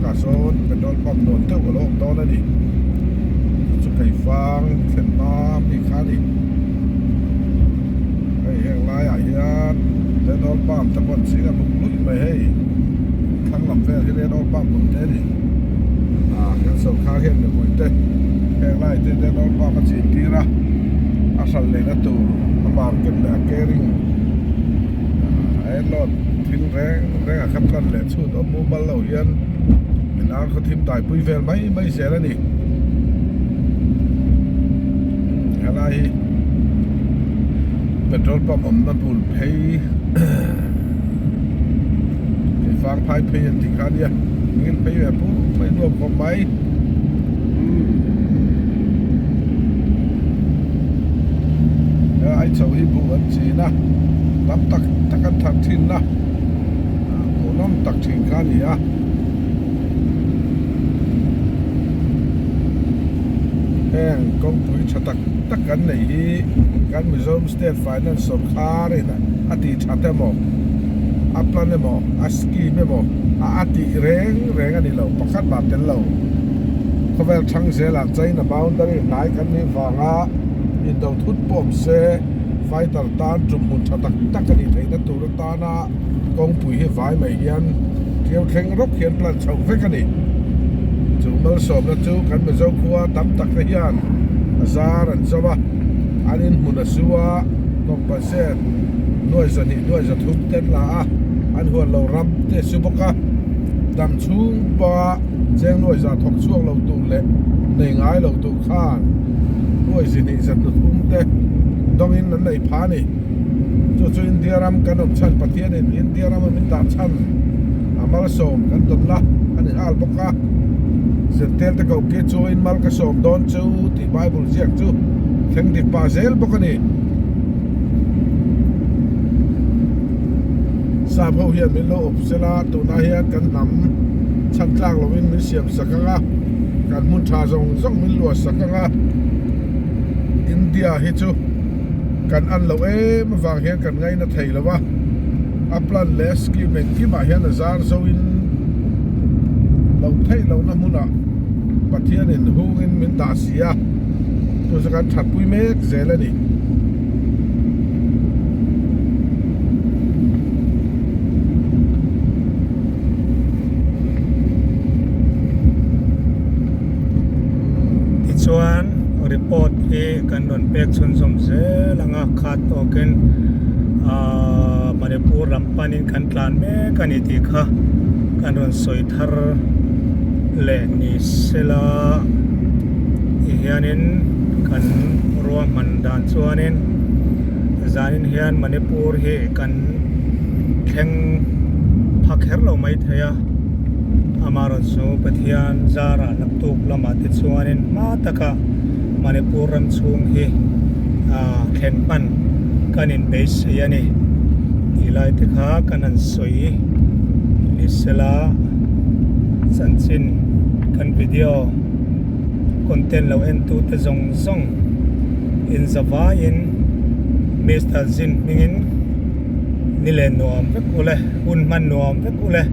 takah sawn petrol pump nuam deuh a lo awm dawn a ni chu chu keifang thlen hma mi kha a ni hei heng laiah hian petrol pump te pawh an ching a buk luih mai hei thlang lam vel hi petrol pump awm te a ni ah kan sawrkar hian mipui te heng lai te petrol pump a chin tir a a hral lehna tur a market leh a caring ah a enlawn thil reng reng a kha plan leh chhut awm mumal lo hian min ar khaw thim taipui vel mai mai zel a ni helai hi petrol pump awmna bul phei keifang phai phei an tih kha a nia ngil phei ve pur mai nuam khawp mai helai chho hi buh an chin a tam tak tak an thar thin a hmuhnawm tak thin kha a ni a. Heng kawngpui tha tak tak kan neih hi kan Mizoram State Finance sawrkar in a tih that emaw a plan emaw a scheme emaw a a tih reng reng a ni lo pakhat mah tel lo khawvel thang zelah China boundary hnai kan nih vanga indo thut pawh awm se fighter tan tum hmun tha tak tak a nih theihna tur atana kawngpui hi vai mai hian Ṭiau thleng rawk hian plan chhoh vek a ni. Chu malsawmna chu kan Mizo khua tam tak te hian a zar an zo a, an inhmun a su a, compensate nuai zahnih nuai zathum te an la a, an huan lo ram te a su bawk a. Dam chhung pawha cheng nuai zah thawk chhuak lo tur leh nei ngai lo tur khan nuai zihnih zahnuthum te dawngin an nei pha a ni. Chu chu India ram kan awm chhan Pathianin India rama min dah chhan a malsawm kan tawnna a ni nghal bawk a. Zentel te koh ke chuain mal ka sawm dawn chu tih Bible ziak chu thleng dik pah zel bawk a ni. Sap ho hian min lo awp sela tunah hian kan hnam chhan tlak lovin min siam sak ang a, kan hmun tha zawng zawng min luah sak ang a. India hi chu. Kan an loh em avang hian kan ngaina thei lo a, a plan leh a scheme engkimah hian a zar zoin loh theih lohna hmunah Pathianin hungin min dah si a, chu chu kan thatpui mek zel a ni. Tichuan report hi kan rawn pek chhunzawm zel ang a khat tawkin ahh Manipur lam panin kan tlan mek a ni tih kha kan rawn sawi thar leh ni sela ti hianin kan ruahman dan chuanin zanin hian Manipur hi kan thleng pha kher lo mai thei a. Amaherawhchu Pathian zarah naktuk lamah te chuanin hma taka Manipur ram chhung hi thlen hman kan inbeisei a ni tih lai te kha kan han sawi ni sela chanchin kan video content lo en tu te zawng zawng inzavaiin Mister Zin hmingin ni leh nuam vek ule hun hman nuam vek ule.